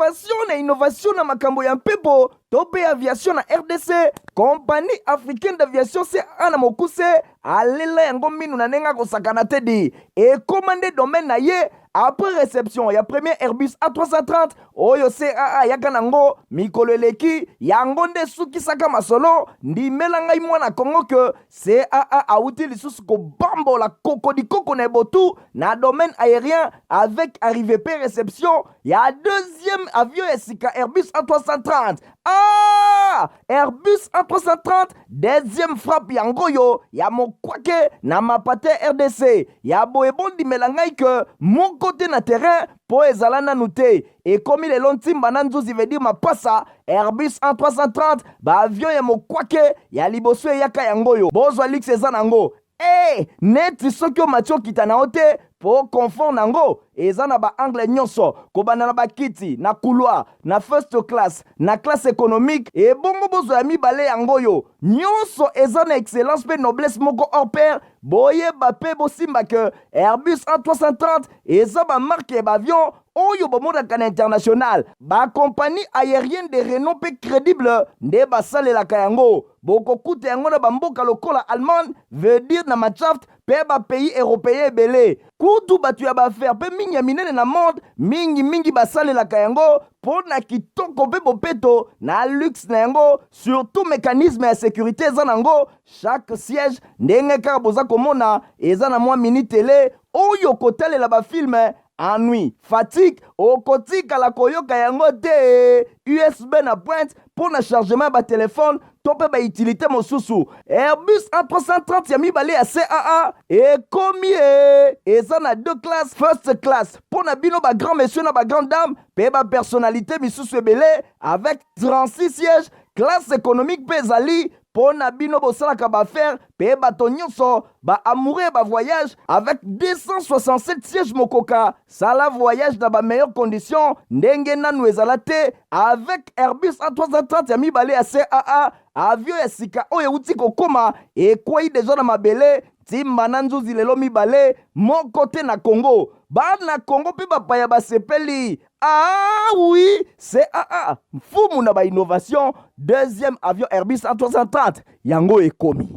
Innovation na innovation na makambo ya mpepo to mpe aviation na RDC, Compagnie africaine d'aviation CAA na mokuse alela yango minu na ndenge akosakana te di ekoma nde domaine na ye après réception ya premier Airbus A330 oyo CAA ayaka nango mikolo eleki. Yango nde esukisaka masolo. Ndimela ngai mwana Kongo ke CAA awuti lisusu kobambola kokodikoko na ebotu na domaine aérien avec arrivée pe réception ya deuxième avion ya sika Airbus A330. Ah! Airbus A330 deuxième frappe yango oyo ya mokwake na mapate RDC ya boye. Bondimela ngai ke moko te na terrain mpo ezala nanu te. Ekomi lelo ntimba na nzuzi, veut dire mapasa. Airbus A330, baavion ya mokwake ya liboso eyaka yango oyo. Bozwa luxe eza nango e neti soki omati okita na yo te, mpo confort nango eza na baangle nyonso, kobanda na bakiti na couloir, na first class, na classe économique. Ebongo bozwa ya mibale yango oyo, nyonso eza na excellence mpe noblesse moko hors pair. Boyeba mpe bosimba ke Airbus A330 eza bamarque ya baavion oyo bomonaka na international. Bacompagnie aérienne de renom mpe crédible nde basalelaka yango. Bokokuta yango na bamboka lokola Allemagne, veut dire na Mannschaft, mpe bapays européen ebele. Kutu bato ya baaffaire mpe mingi ya minene na monde mingimingi basalelaka yango mpo na kitoko mpe bopeto na luxe na yango. Surtout mécanisme ya sécurité eza nango. Chaque siège, ndenge kaka boza komona, eza na mwa mini télé oyo kotalela bafilm. Ennui, fatigue okotikala koyoka yango te. USB na pointe mpo na chargement ya batelefone to mpe bautilité mosusu. Airbus A330 ya mibale ya CAA ekomi e eza na deux classes: first class mpo na bino bagrand monsieur na bagrande dame mpe bapersonnalité misusu ebele avec 36 sièges. Classe économique mpe ezali mpo na bino bosalaka baaffaire mpe bato nyonso baamoureux ya bavoyage avec 267 sièges. Mokoka sala voyage na bameilleure condition ndenge nanu ezala te avec Airbus A330 ya mibale ya CAA. Avion ya sika oyo euti kokóma, ekwei deja na mabele ntimba na nzuzi lelo mibale moko te na Congo. Bana Congo mpe bapaya basepeli. Ah oui, CAA mfumu na bainnovation. Deuxième avion Airbus A330 yango ekomi.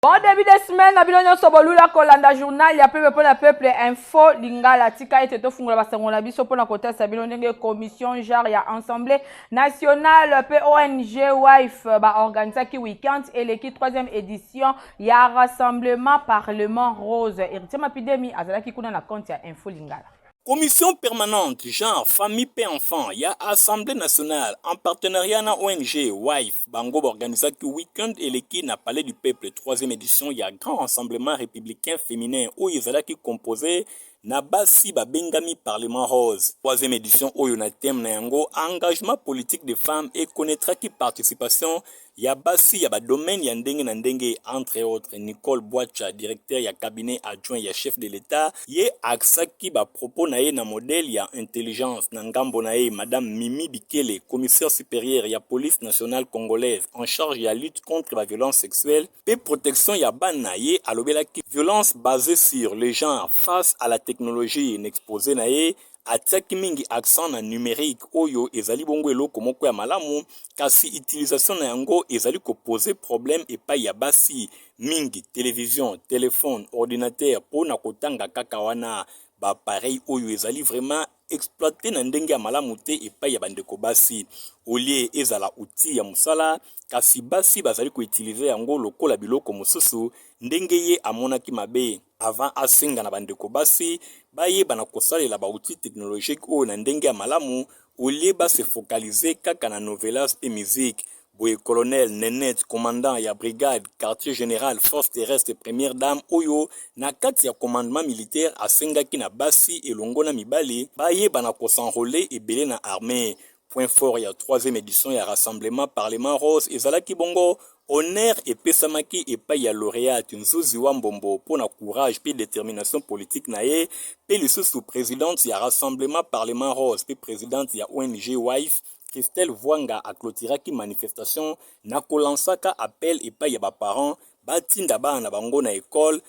Bon début de semaine na bino nyonso bolula kolanda journal ya peuple mpona peuple, Info Lingala. Tika ete tofungola basango na biso mpona kotesa bino ndenge commission genre ya Assemblée nationale mpe ONG Wife baorganisaki weekend eleki troisième édition ya rassemblement Parlement Rose. Héritier Mapidemi azalaki kuna na compte ya Info Lingala. Commission permanente genre, famille pe enfant ya Assemblée nationale en partenariat na ONG WIFE, bango baorganisaki weekend eleki na Palais du Peuple troisième édition ya grand rassemblement républicain féminin oyo ezalaki composé na basi babengami Parlement Rose. Troisième édition oyo na thème na yango engagement politique des femmes ekonnaîtraki participation ya basi ya badomaine ya ndenge na ndenge, entre autres Nicole Bwacha, directeur ya cabinet adjoint ya chef de l'État. Ye aksaki bapropos na ye na modèle ya intelligence. Na ngambo na ye, madame Mimi Bikele, commissaire supérieur ya Police nationale congolaise en charge ya lutte contre la violence sexuelle mpe protection ya bana, ye alobelaki violence basée sur le genre face à la technologie. Na exposé na ye, atiaki mingi accent na numérique oyo ezali bongo eloko moko ya malamu, kasi utilisation na yango ezali kopose problème epai ya basi mingi. Télévision, téléphone, ordinateur, mpo na kotanga kaka wana, baappareil oyo ezali vraiment exploité na ndenge ya malamu te epai ya bandeko basi. Au lieu ezala outil ya mosala, kasi basi bazali koutiliser yango lokola biloko mosusu, ndenge ye amonaki mabe. Avant asenga na bandeko basi bayeba na kosalela baoutil technologique oyo na ndenge ya malamu, au lieu base focaliser kaka na novelas mpe musique. Boye colonel Nenet, commandant ya brigade quartier général force terrestre, première dame oyo na kati ya commandement militaire, asengaki na basi elongo na mibali bayeba na kos'enrôler ebele na armée. Point fort ya troisième édition ya rassemblement Parlement Rose ezalaki bongo honneur epesamaki epai ya lauréate Nzuzi wa Mbombo mpo na courage mpe détermination politique na ye, mpe lisusu présidente ya rassemblement Parlement Rose mpe présidente ya ONG Wife, Christelle Voanga, aclôturaki manifestation na kolansaka appel epai ya baparent batinda bana na bango na ekole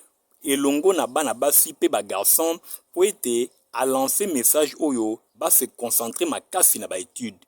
elongo na bana basi mpe bagarçon, mpo ete alance message oyo. ba se concentrer makasi na ba etudes.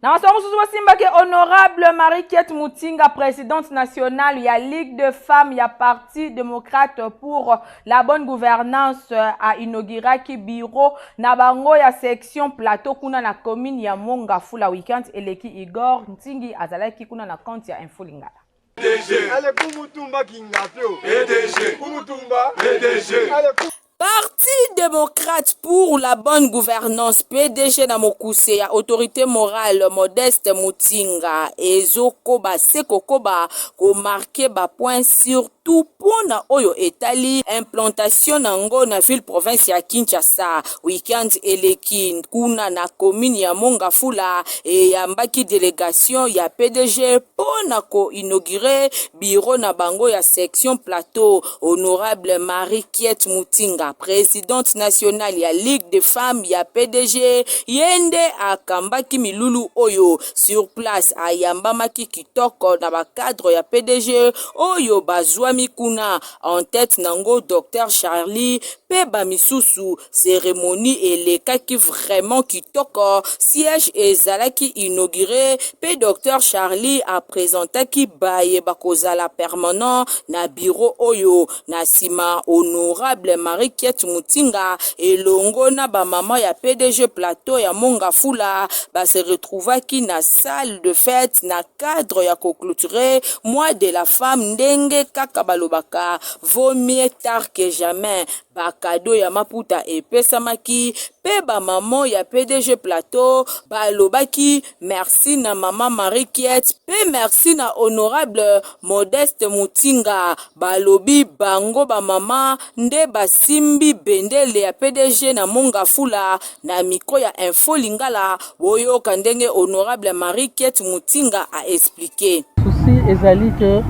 Na masolo mosusu, bosimbaki honorable Marie-Kiet Mutinga, présidente nationale ya Ligue de femmes ya Parti démocrate pour la bonne gouvernance, ainauguraki bureau na bango ya section Plateau kuna na commune ya Mont-Ngafula weekend eleki. Igor Ntingi azalaki kuna na compte ya Info Lingala. Allez, Kumutumba Kingafio. PDG. Kumutumba. PDG. Allez, Parti démocrate pour la bonne gouvernance, PDG na mokuse, ya autorité morale Modeste Mutinga, ezokoba se kokoba komarquer bapoint, surtout mpona oyo etali implantation nango na ville province ya Kinshasa. Weekend eleki kuna na commune ya Mont-Ngafula eyambaki délégation ya PDG mpona koinaugurer bureau na bango ya section Plateau. Honorable Marie Kiet Mutinga, présidente nationale ya Ligue des femmes ya PDG, ye nde akambaki milulu oyo. Sur place, ayambamaki kitoko na bacadre ya PDG oyo bazwami kuna, en tête nango Dr Charlie mpe bamisusu. Cérémonie elekaki vraiment kitoko. Siège ezalaki inauguré mpe Dr Charlie apresentaki baye bakozala permanent na bureau oyo. Na nsima, honorable Marie Kiet Mutinga elongo na bamama ya PDG Plateau ya Mont-Ngafula base retrouvaki na salle de fête na cadre ya koclôturer mois de la femme. Ndenge kaka balobaka, vaut mieux tard que jamais. Bacadeau ya maputa epesamaki mpe bamama ya PDG Plateau balobaki merci na mama Marie Kiet mpe merci na honorable Modeste Mutinga. Balobi bango bamama nde basimbi bendele ya PDG na Mont-Ngafula. Na micro ya Info Lingala, boyoka ndenge honorable Marie Kiet Mutinga aexpliquer. Souci ezali ke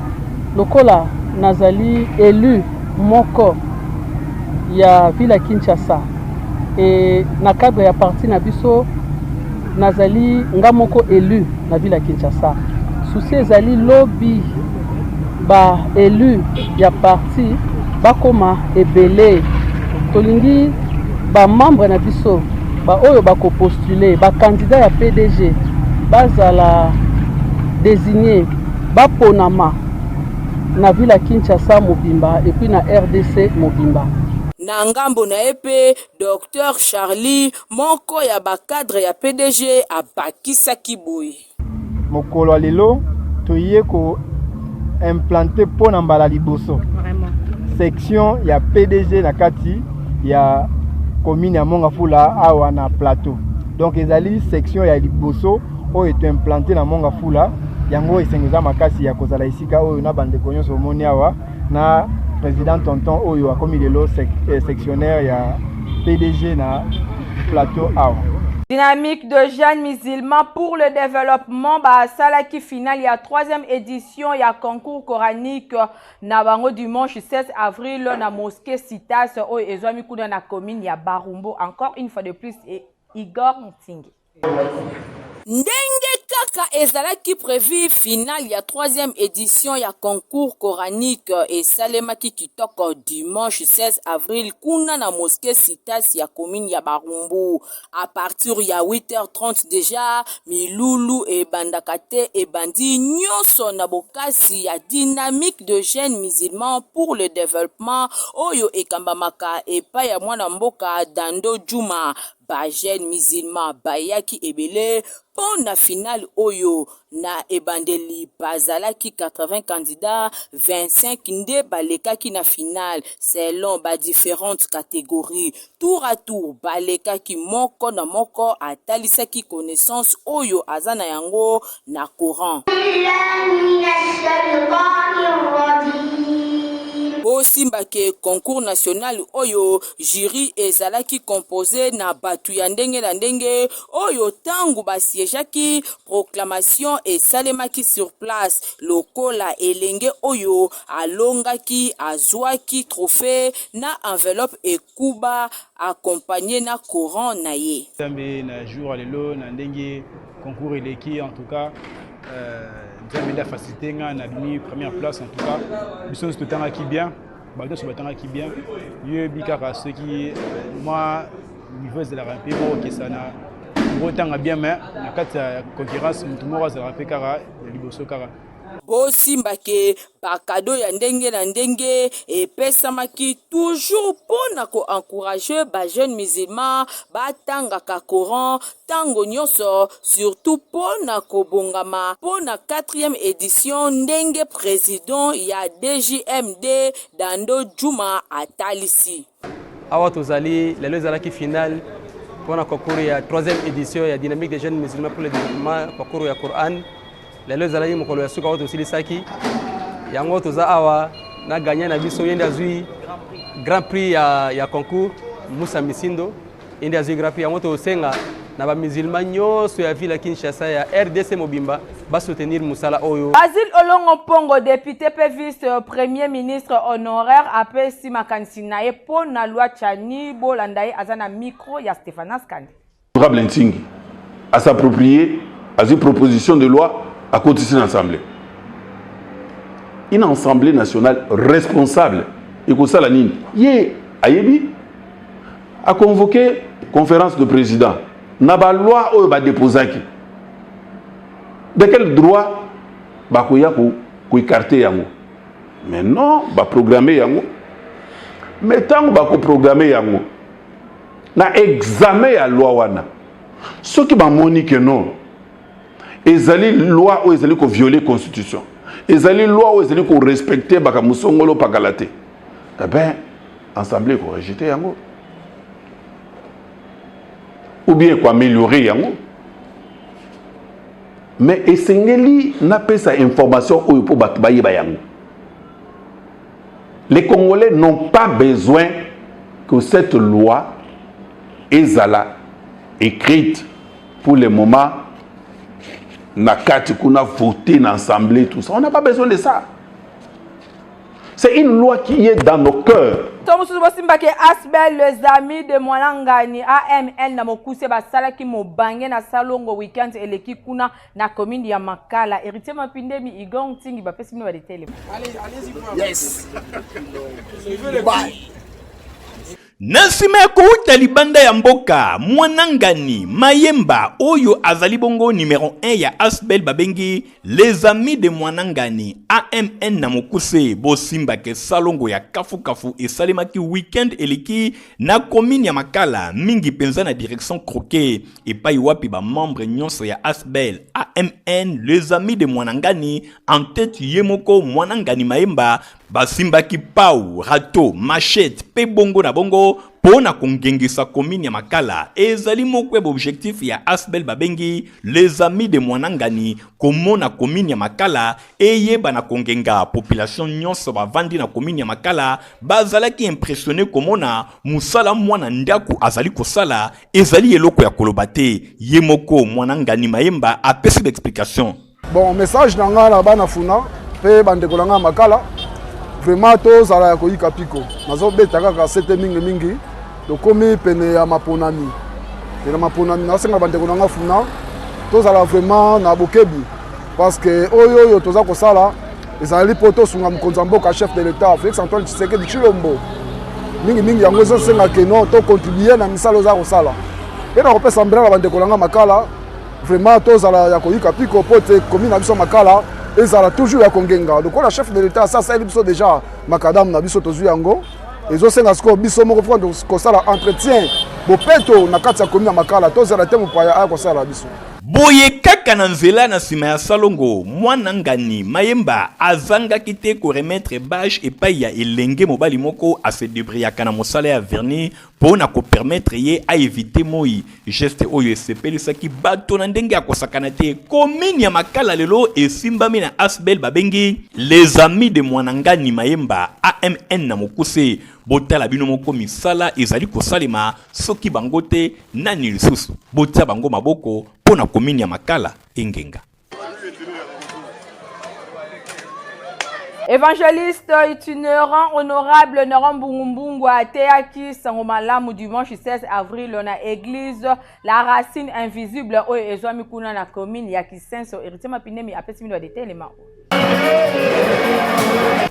lokola nazali élu moko ya ville ya Kinshasa e na cadre ya parti na biso, nazali nga moko élu na ville ya Kinshasa. Souci ezali lobi baélu ya parti bakoma ebele. Tolingi bamembre na biso baoyo bakopostule, bacandidat ya PDG, bazala désigné, baponama na ville ya Kinshasa mobimba et puis na RDC mobimba. Na ngambo na ye mpe, Dr Charlie, moko ya bacadre ya PDG, abakisaki boye. Mokolo ya lelo, toye koimplanter mpo na mbala liboso section ya PDG na kati ya commune ya Mont-Ngafula awa na Plateau. Donc ezali section ya liboso oyo toimplanter na Mont-Ngafula. Yango esengo eza makasi ya kozala esika oyo na bandeko nyonso omoni awa, na président Tonton oyo akomi lelo sectionnaire ya PDG na Plateau awa. Dynamique de jeunes musulmans pour le développement basalaki finale ya troisième édition ya concours coranique na bango dimanche 16 avril na mosquée Citas oyo ezwami kuna na commune ya Barumbu. Encore une fois de plus, et Igor Ntingi. Ndenge kaka ezalaki prévu, finale ya troisième édition ya concours coranique esalemaki kitoko dimanche 16 avril kuna na mosquée Citas ya commune ya Barumbu. À partir ya 8h30 déjà, milulu ebandaka te, ebandi nyonso na bokasi ya Dynamique de jeunes musulmans pour le développement oyo ekambamaka epai ya mwana mboka Dando Juma. Bajeune musulman bayaki ebele mpo na finale oyo. Na ebandeli bazalaki 80 candidats, 25 nde balekaki na finale selon badifférentes catégories. Tour à tour balekaki, moko na moko atalisaki connaissance oyo aza na yango na Coran. Bosimbake concours national oyo, jury ezalaki composé na bato ya ndenge na ndenge oyo ntango basiégeaki, proclamation esalemaki sur place. Lokola elenge oyo alongaki azwaki trophée na enveloppe ekuba accompagné na Coran na ye. Nzambe na jour ya lelo, na ndenge concours eleki, en tout cas Nzambe nde afacilité nga, nabimi première place. En tout cas biso nyonso totangaki bien, bato nyonso batangaki bien. Yoyebi kaka soki mwa Niveau ezalaka mpe moko okesana, okotanga bien mais na kati ya concurrence moto moko azalaka mpe kaka ya liboso kaka. Bosimba ke ba cadeaux ya ndenge na ndenge epesamaki toujours mpo na ko encourager ba jeunes musulmans batangaka Coran tango nionso surtout mpo na kobongama mpo na quatrième edition ndenge president ya DJMD Dando Djuma atalisi. Awa tozali lelo ezalaki finale mpona concours ya troisième édition ya dynamique des jeunes musulmans pour le développement, concours ya Coran. Lelo ezalaki mokolo ya suka oyo tosilisaki yango. Toza awa na gagnant na biso, ye nde azwi grand prix ya concours, Musa Misindo, ye nde azwi grand prix yango. Tosenga na bamusulman nyonso ya ville ya Kinshasa, ya RDC mobimba, basoutenir mosala oyo. Basile Olongo Mpongo, député mpe vice premier ministre honoraire, apesi makanisi na ye mpo na loi Tshiani. Bolanda ye, aza na micro ya Stéphanas Kande. Honorable Ntingi a s'approprié azwi proposition de loi, akotisi na assemblée. Une assemblée nationale responsable ekosala nini? Ye ayebi aconvoqué conférence de président na baloi oyo badéposaki. De quel droit bakoya koécarter yango? Mais non, baprogramme yango. Mais ntango bakoprogramme yango na examen ya loi wana, soki bamoni ke non, ezali loi oyo ezali kovioler constitution, ezali loi oyo ezali korespecter makambo songolo pakala te, eh ben assemblée ekorejeter yango ou bien ekoaméliorer yango. Mais esengeli napesa information oyo mpo bato bayeba yango: les Congolais n'ont pas besoin que cette loi ezala écrite pour le moment na kati kuna, voter na assemblée, tout ça. On n'a pas besoin de ça. C'est une loi qui est dans nos cœurs. To mosusu, bosimbaki ASBL Les Amis de Mwanangani, AMN na mokuse, basalaki mobange na salongo weekend eleki kuna na commune ya Makala. Héritier Mapindemi, Igor Ntingi bapesi bino badetele. Yes. Bye. Na nsima ya kowuta libanda ya mboka, Mwanangani Mayemba oyo azali bongo numero 1 ya ASBL babengi Les Amis de Mwanangani, AMN na mokuse, bosimbake salongo ya kafukafu esalemaki weekend eleki na commune ya Makala, mingi mpenza na direction Croquet, epai wapi bamembre nyonso ya ASBL AMN Les Amis de Mwanangani, en tête ye moko Mwanangani Mayemba, basimbaki pau, râteau, machette mpe bongo na bongo mpo na kongengisa commune ya Makala. Ezali moko ya baobjectif ya ASBL babengi Les Amis de Mwanangani, komona commune ya Makala eyeba na kongenga. Population nyonso bavandi na commune ya Makala bazalaki impressionné komona mosala mwana ndako azali kosala. Ezali eloko ya koloba te. Ye moko Mwanangani Mayemba apesi baexplication. Bon, message na ngai na bana Funa mpe bandeko na ngai ya Makala, vraiment tozala ya koyika piko. Nazobeta kaka sete mingimingi, tokomi pene ya maponami. Pene ya maponami, nasenga bandeko na ngai Funa tozala vraiment na bokebi, parce que oyo toza kosala ezali mpo tosunga mokonzi ya mboka, chef de l'État Félix Antoine Tshisekedi Tshilombo mingimingi. Yango ezosenga ke non, tocontribuer na misala oza kosala. Mpe na kopesa mbela na bandeko na ngai Makala, vraiment tozala ya koyika piko mpo te commune na biso Makala ezala toujours ya kongenga. Lokola chef de l'État asa asaleli biso déjà macadam na biso, tozwi yango, ezosenga sikoyo biso moko mpo kosala entretien bopeto na kati ya commune ya Makala. Tozala te mopaya aya kosala biso. Boye kaka na nzela na nsima ya salongo, Mwana Ngani Mayemba azangaki te koremettre badge epai ya elenge mobali moko ase débrouillaka na mosala ya vernis mpo na kopermettre ye aéviter moi. Geste oyo esepelisaki bato na ndenge ya kosakana te. Commune ya Makala lelo esimbami na ASBL babengi Les Amis de Mwanangani Mayemba, AMN na mokuse. Botala bino moko misala ezali kosalema. Soki bango te, nani lisusu? Botia bango maboko mpo na commune ya Makala engenga. Évangéliste itinérant honorable Noran Mbungumbungu ateyaki sango malamu dimanche 16 avril na église La Racine Invisible oyo ezwami kuna na commune ya Kisenso. Héritier Mapinemi apesi bino badetelema.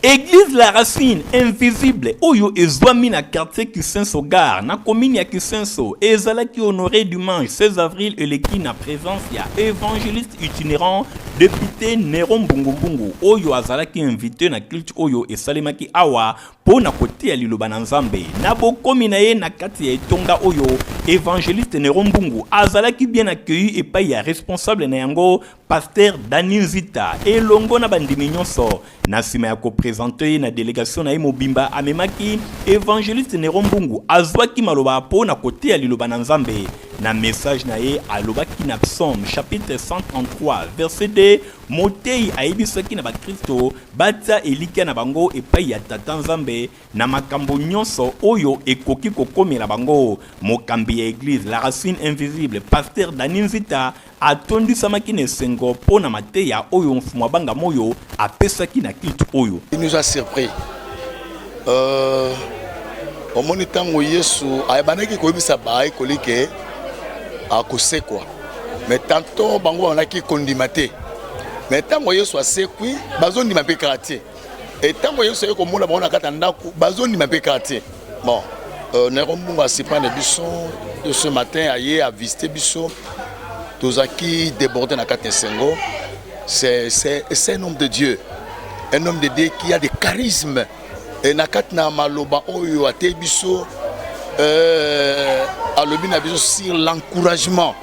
Eglise La Racine Invisible oyo ezwami na quartier Kisenso Gare na commune ya Kisenso ezalaki honore dimanche 16 avril eleki na presence ya evangeliste itinerant depute Nero Mbungumbungu oyo azalaki invité na culte oyo esalemaki awa mpo na koteya liloba na Nzambe. Na bokomi na ye na kati ya etonga oyo, evangeliste Nero Mbungu azalaki bien accueilli epai ya responsable na yango Pasteur Dany Nzita elongo na bandimi nyonso. Na nsima ya ko presenter ye na delegation na ye mobimba amemaki, Evangeliste Nero Mbungu azwaki maloba mpo na koteya liloba na Nzambe. Na message na ye alobaki na Psaume chapitre 133 verset 2, moteyi ayebisaki na bakristo batia elikya na bango epai ya Tata Nzambe Na makambo nyonso oyo ekoki kokomela bango, mokambi ya Eglise La Racine Invisible, Pasteur Danny Nzita, atondisamaki na esengo mpo na mateya oyo Mfumu Abanga Moyo apesaki na culte oyo. Il nous a surpris. Euh, omoni ntango Yesu ayebandaki koyebisa bayekoli ke akosekwa, mais tantôt bango babandaki kondima te, mais ntango Yesu asekwi bazondima mpe kaka te. Et ntango Yesu aye komona bango na kati ya ndako, bazondima mpe kaka te. Bon, euh, Nero Mbungu asipane biso ce matin aye a visiter biso, tozalaki débordé na kati ya esengo. C'est un homme de Dieu, un homme de Dieu qui a des charismes. Et na kati na maloba oyo ateyi biso, euh, alobi na biso sur l'encouragement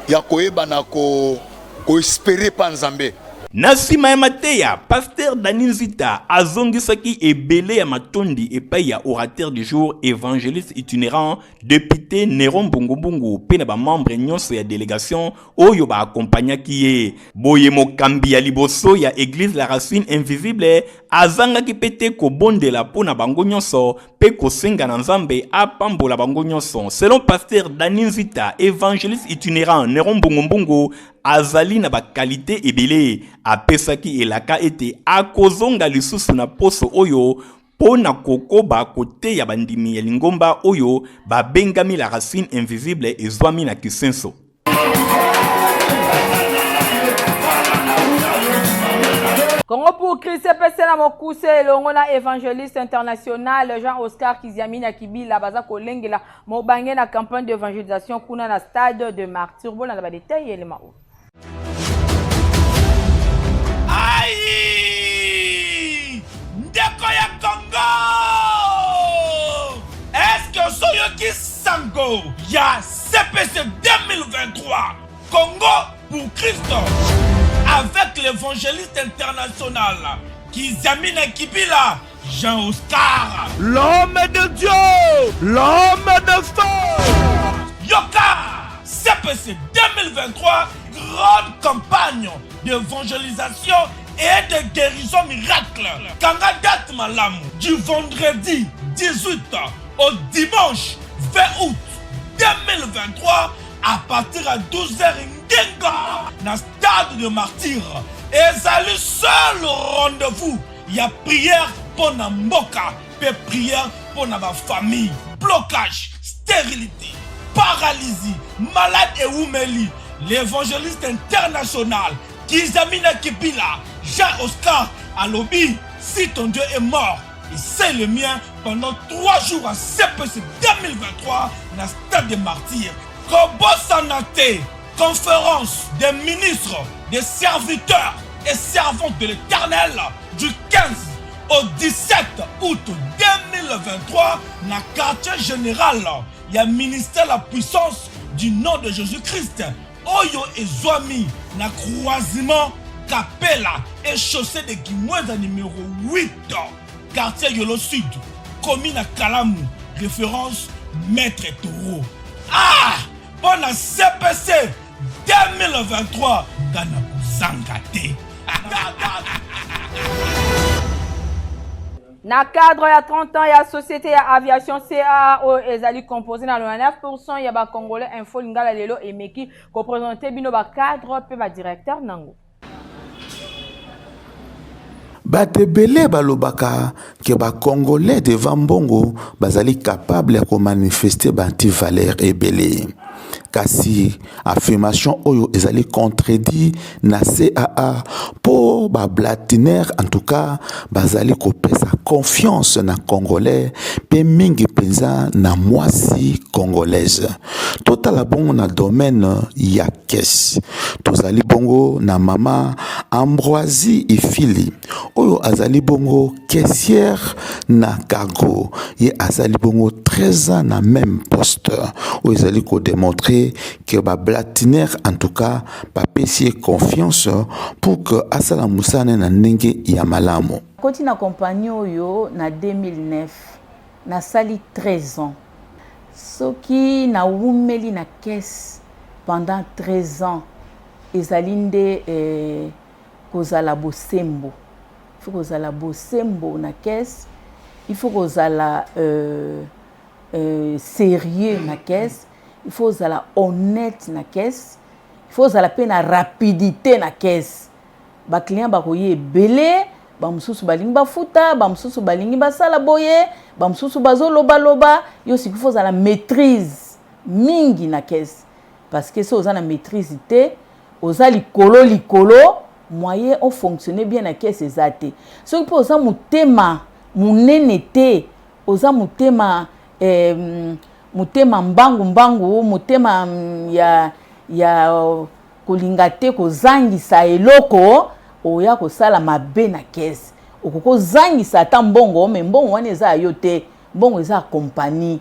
ya koyeba na ko ko espérer pa Nzambe. Na nsima ya mateya, Pasteur Danny Nzita azongisaki ebele ya matondi epai ya orateur du jour, evangeliste itinerant, depute Neron Mbungumbungu mpe na ba membres nyonso ya delegation oyo ba accompagnaki ye. Boye mokambi ya liboso ya Eglise La Racine Invisible azangaki mpe te kobondela mpo na bango nyonso mpe kosenga na Nzambe apambola bango nyonso. Selon Pasteur Danny Nzita, evangeliste itinerant Neron Mbungumbungu azali na ba qualites ebele. Apesaki elaka ete akozonga lisusu na poso oyo mpo na kokoba koteya bandimi ya lingomba oyo babengami la racine invisible ezwami na Kisenso. Congo pour Christ epesi na mokuse elongo na évangéliste international Jean-Oscar Kiziamina Kibila baza kolengela mobange na campagne d'évangélisation kuna na stade de Martyrs. Bolanda ba détails elema oyo. Aïe! Ndeko ya Congo! Est-ce que ozoyoki sango ya CPC 2023 Congo pour Christ avec l'évangéliste international Kizamina Kibila Jean-Oscar. L'homme de Dieu, l'homme de feu. Yoka CPC 2023, grande campagne d'évangélisation et de guérison miracle. Kanga date malamu du vendredi 18 au dimanche 20 août 2023 à partir à 12h ngenga na stade de martyr ezali seul rendez-vous ya prière mpo na mboka mpe prière mpo na bafamille blocage stérilité paralysie malade ewumeli l'évangéliste international Kizamina Kibila Jean Oscar alobi si ton Dieu est mort et c'est le mien pendant 3 jours à CPC 2023 na stade des martyrs kobosana te conférence des ministres des serviteurs et servantes de l'éternel du 15 au 17 août 2023 na quartier général ya ministère la puissance du nom de Jésus-Christ oyo ezwami na croisement Kapela et chaussée de Kimwenza numéro 8 quartier Yolo Sud commune à Kalamu référence Maître Taureau ah mpo na CPC 2023 nga na kozanga te Na cadre ya 30 ans ya société ya aviation CAA oyo ezali composé na 99% ya ba congolais info lingala lelo emeki ko présenter bino ba cadre pe ba directeur nango. Bato ebele balobaka que ba congolais devant mbongo bazali capable ya ko manifester ba anti valeurs ebele. Kasi affirmation oyo ezali contredit na CAA mpo ba blatinaires en tout cas bazali kopesa confiance na congolais mpe mingi mpenza na mwasi congolaise. Totala bongo na domaine ya caisse, tozali bongo na mama Ambroisie Ifili oyo azali bongo caissière na cargo. Ye azali bongo 13 ans na même poste oyo ezali ko démontrer que ba blatinaires en tout cas bapesi ye confiance pour que asala mosala na ndenge ya malamu. Nakoti na compagnie oyo na 2009, nasali 13 ans. Soki nawumeli na caisse pendant 13 ans, ezali nde eh, kozala bosembo. Il faut kozala bosembo na caisse, il faut kozala euh, euh, sérieux na caisse, il faut ozala honnête na caisse, il faut ozala pe na rapidité na caisse. Ba clients bakoya ebele, ba mosusu balingi bafuta, ba mosusu balingi basala boye, ba mosusu bazoloba loba, yo sikoyo faut ozala maîtrise mingi na caisse parce que soki oza na maîtrise te, oza likolo likolo, moyen o fonctionner bien na caisse eza te. Soki pe oza motema monene te, oza motema eh, motema mbangu mbangu, motema ya ya kolinga te kozangisa eloko, oya kosala mabe na caisse. Okoki kozangisa ata mbongo, mais mbongo wana eza ya yo te, mbongo eza ya compagnie.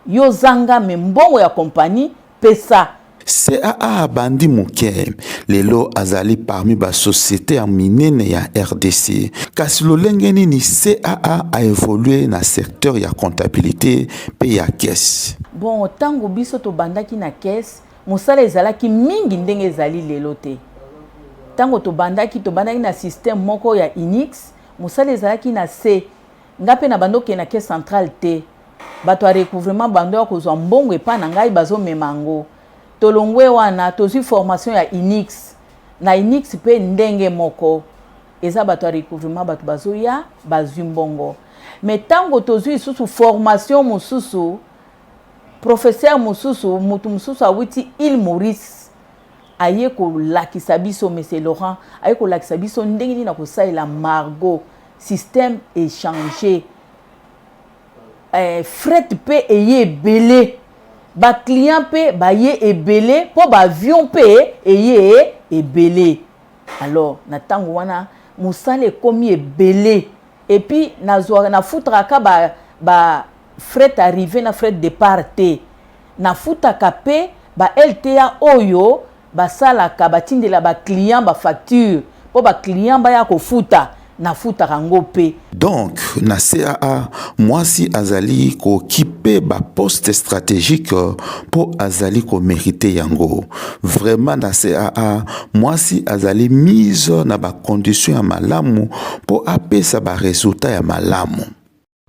Yo zanga mais mbongo ya compagnie pesa. CAA abandi moke, lelo azali parmi ba societes ya minene ya rdc. Kasi lolenge nini CAA a evoluer na secteur ya comptabilite mpe ya caisse? Bon, tango biso tobandaki na caisse, mosala ezalaki mingi ndenge ezali lelo te. Tango tobandaki, tobandaki na système moko ya Unix, mosala ezalaki na se. Nga pe nabandi kokende na caisse centrale te. Bato ya recouvrement bando ya kozwa mbongo epa na ngai bazo mema yango. Tolongwe wana tozwi formation ya Unix. Na Unix pe ndenge moko. Eza bato ya recouvrement bato bazoya bazwi mbongo. Mais tango tozwi lisusu formation mosusu, professeur mosusu, mutu mosusu awuti ile Maurice aye kolakisa biso, monsieur Laurent aye kolakisa biso ndenge nini na kosalela Margot, système echanger. Eh, fret pe eye ebele, ba clients pe baye ebele po ba avions pe eye ebele. Alors na tango wana mosala ekomi ebele et puis nazwaka nafutaka ka ba, ba fret arrivée na fret départ te, nafutaka pe ba LTA oyo basalaka batindela ba clients ba facture po ba clients baya kofuta, nafutaka ngo pe. Donc na CAA mwasi azali ko occuper ba postes strategiques po azali ko meriter yango. Vraiment na CAA mwasi azali mise na ba conditions ya malamu po apesa ba resultats ya malamu.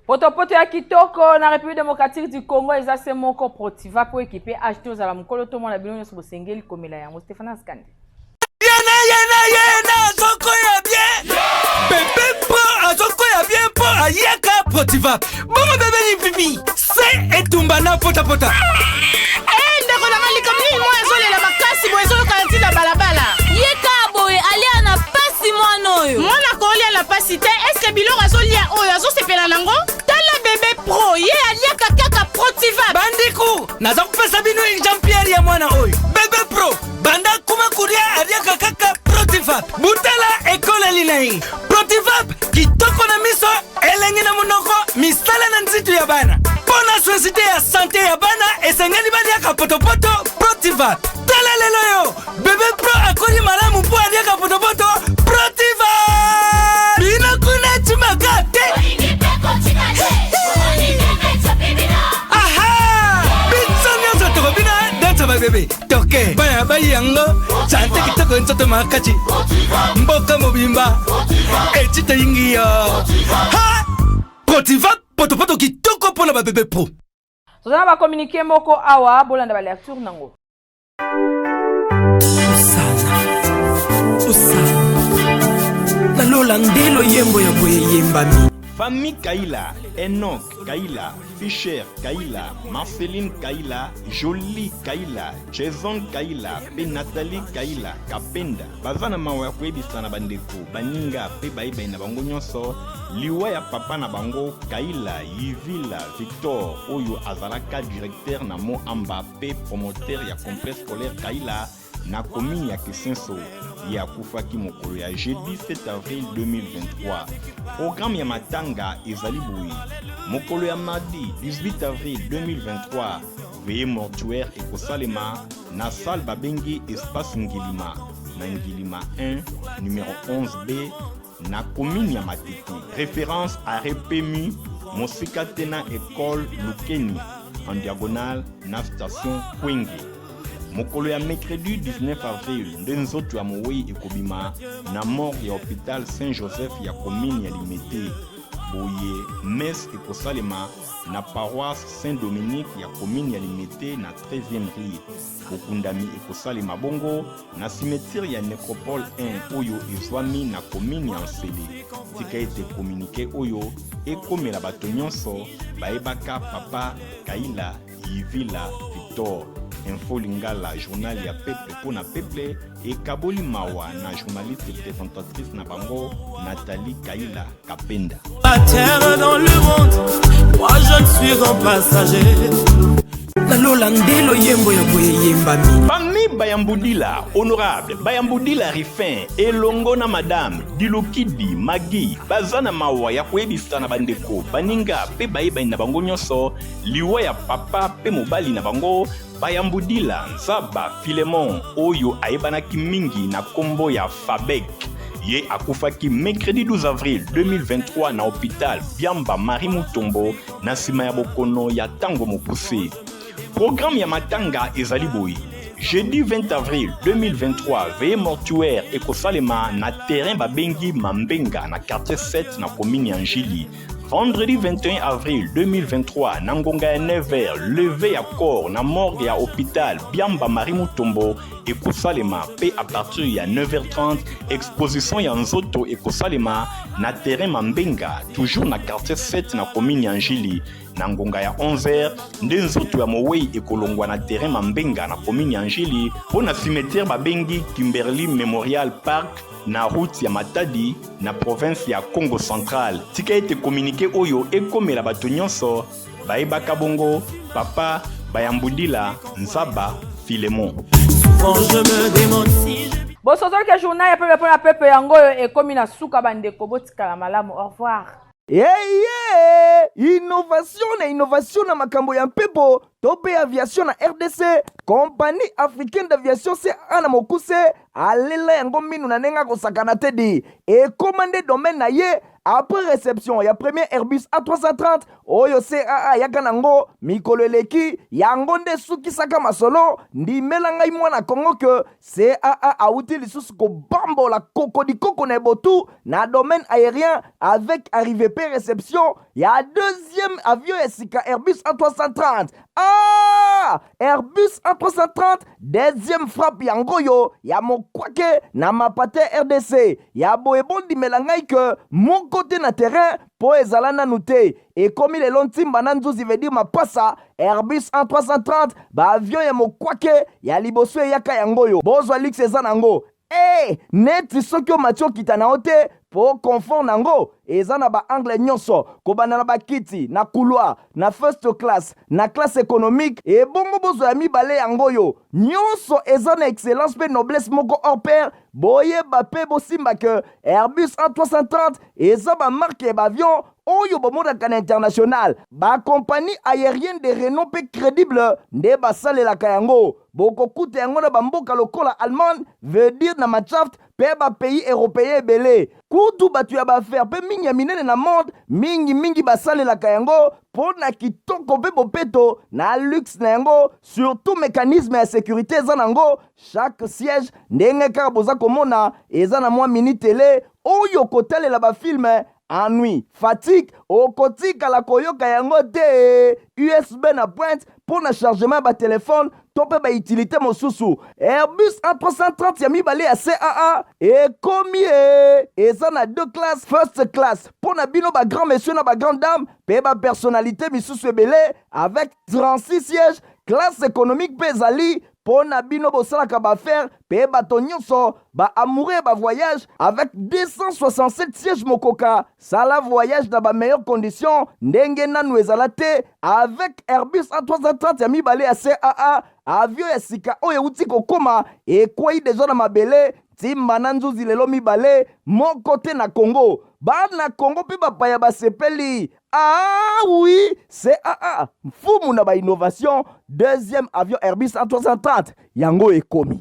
Potopoto ya kitoko na République démocratique du Congo eza se moko Protiva po ekipe age te ozala mokolo to mwana bino nyonso bosengeli komela yango. Stephane Askandi. Yena yena yena azokoya bien bebe mpo azokoya bien mpo ayaka Protiva bongo bebe lipipi se etumba na potapota. Eh, ndeko na nga likambo nini mwa ezolela makasi boye ezoyokana ntina balabala ye kaka boye alia na pasi mwana oyo mwana kolia na pasi te eske biloko azolia oyo azosepela nango tala bebe pro ye aliaka kaka protiva bandeko naza kopesa bino exemplaire ya mwana oyo bebe pro banda kuma kolia aliaka kaka protivap butala ekoleli na ye protivap kitoko na miso elengi na monoko misala na nzitu ya bana mpo na societe ya sante ya bana esengeli baliaka potopoto protivap tala lelo yo bebe pro akoli malamu mpo aliaka potopoto protiva bino kuna cimaka te aha biso nyonso tokobina dansa babebe toke bana bayi yango sante kitoko nzoto makasi mboka mobimba eti toyingi yo ha protiva potopoto kitoko mpo na babebe pro Toza na ba communiqué moko awa bolanda ba lecture nango. Osana, osana na lola nde loyembo ya boye eyembami. Famille Kaila, Enoch Kaila, Fisher Kaila, Marceline Kaila, Jolie Kaila, Jason Kaila mpe Nathalie Kaila Kapenda baza na mawa ya koyebisa na bandeko, baninga mpe bayebani na bango nyonso liwa ya papa na bango Kaila Yivila Victor oyo azalaka directeur na Mont-Amba mpe promoteur ya complexe scolaire Kaila na commune ya Kisenso. Ye akufaki mokolo ya jeudi 7 avril 2023. Programme ya matanga ezali boye: mokolo ya mardi 18 avril 2023, veillée mortuaire ekosalema na salle babengi Espace Ngilima na Ngilima 1 numero 11B na commune ya Matete. Référence arrêt PMU mosika te na école Lukeni en diagonale na station Kwenge. Mokolo ya mercredi 19 avril nde nzoto ya mowei ekobima na morgue ya hôpital Saint-Joseph ya commune ya Limete. Boye messe ekosalema na paroisse Saint-Dominique ya commune ya Limete na 13e rue. Bokundami ekosalema bongo na cimetière ya Necropole 1 oyo ezwami na commune ya Nsele. Tika ete communiqué oyo ekomela bato nyonso bayebaka papa Kaila Yivila Victor. Info Lingala, journal ya peuple mpo na peuple, ekaboli mawa na journaliste présentatrice na bango Nathalie Kaila Kapenda. Terre dans le monde, moi je ne suis qu'un passager. Nalola nde loyembo ya boye eyembami. Famille Bayambudila, honorable Bayambudila Rifin elongo na madame Dilukidi Magi baza na mawa ya koyebisa na bandeko, baninga mpe bayebani na bango nyonso liwa ya papa mpe mobali na bango Bayambudila Nzaba Philemon oyo ayebanaki mingi na kombo ya Fabek. Ye akufaki mercredi 12 avril 2023 na hôpital Biamba Marie Mutombo na nsima ya bokono ya ntango mokuse. Programme ya matanga ezali boye: jeudi 20 avril 2023, veillée mortuaire ekosalema na terrain babengi Mambenga na quartier 7 na commune ya Njili. Vendredi 21 avril 2023 na ngonga ya 9h, levée ya corps na morgue ya hôpital Biamba Marie Mutombo ekosalema mpe à partir ya 9h30 exposition ya nzoto ekosalema na terrain Mambenga toujours na quartier 7 na commune ya Njili. Na ngonga ya 11h nde nzoto ya mowei ekolongwa na terrain Mambenga na commune ya Njili mpo na cimetière babengi Kimberley Memorial Park na route ya Matadi na province ya Congo Central. Tika ete communiqué oyo ekomela bato nyonso bayebaka bongo papa Bayambudila Nzaba Philemon. Bosozoli ke journal ya pepe mpo na pepe yango oyo ekomi na suka. Bandeko, botikala malamu, au revoir. Eye innovation na innovation na makambo ya mpepo to mpe aviation na RDC, Compagnie africaine d'aviation CAA na mokuse alela yango minu na ndenge akosakana te di ekóma nde domaine na ye. Après réception ya premier Airbus A330 oyo CAA ayaka nango mikolo eleki, yango nde esukisaka masolo. Ndimela ngai mwana Kongo ke CAA awuti lisusu kobambola kokodikoko na ebotu na domaine aérien avec arrivée pe réception ya deuxième avion ya sika Airbus A330. Ah, Airbus A330 deuxième frappe yango oyo ya mokwake na mapate RDC ya boye. Bondimela ngai ke moko te na terrain mpo ezala nanu te. Ekomi lelo ntimba na nzuzi, veut dire mapasa. Airbus A330, baavion ya mokwake ya liboso eyaka yango oyo. Bozwa luxe eza nango e neti soki omati okita na yo te mpo confort nango eza na baangle nyonso, kobanda na bakiti na couloir, na first class, na classe économique. Ebongo bozwa ya mibale yango oyo nyonso eza na excellence mpe noblesse moko hors pair. Boyeba mpe bosimba ke Airbus A330 eza bamarque ya baavion oyo bomonaka na international. Bacompagnie aérienne de renom mpe crédible nde basalelaka yango. Bokokuta yango na bamboka lokola Allemagne, veut dire na Mannschaft, mpe bapays européen ebele. Kutu bato ya baaffaire mpe mingi ya minene na monde mingimingi basalelaka yango mpo na kitoko mpe bopeto na luxe na yango. Surtout mécanisme ya sécurité eza nango. Chaque siège, ndenge kaka boza komona, eza na mwa mini télé oyo kotalela bafilm. Ennui, fatigue okotikala koyoka yango te. USB na pointe mpo na chargement ya batelefone. to mpe bautilité mosusu. Airbus A330 ya mibale ya CAA ekomi e eza na deux classes, first class mpo na bino ba grand monsieur na ba grande dame mpe ba personnalité misusu ebele avec 36 sièges. Classe économique mpe ezali mpo na bino bosalaka baaffaire mpe bato nyonso baamoureux ya bavoyage avec 267 sièges. Mokoka sala voyage na bameilleure condition ndenge nanu ezala te avec Airbus A330 ya mibale ya CAA, avion ya sika oyo euti kokóma, ekwei deja na mabele ntimba na nzuzi lelo mibale moko te na Congo. Bana Congo mpe bapaya basepeli. Ah oui, CAA, mfumu na bainnovation, deuxième avion Airbus A330 yango ekomi.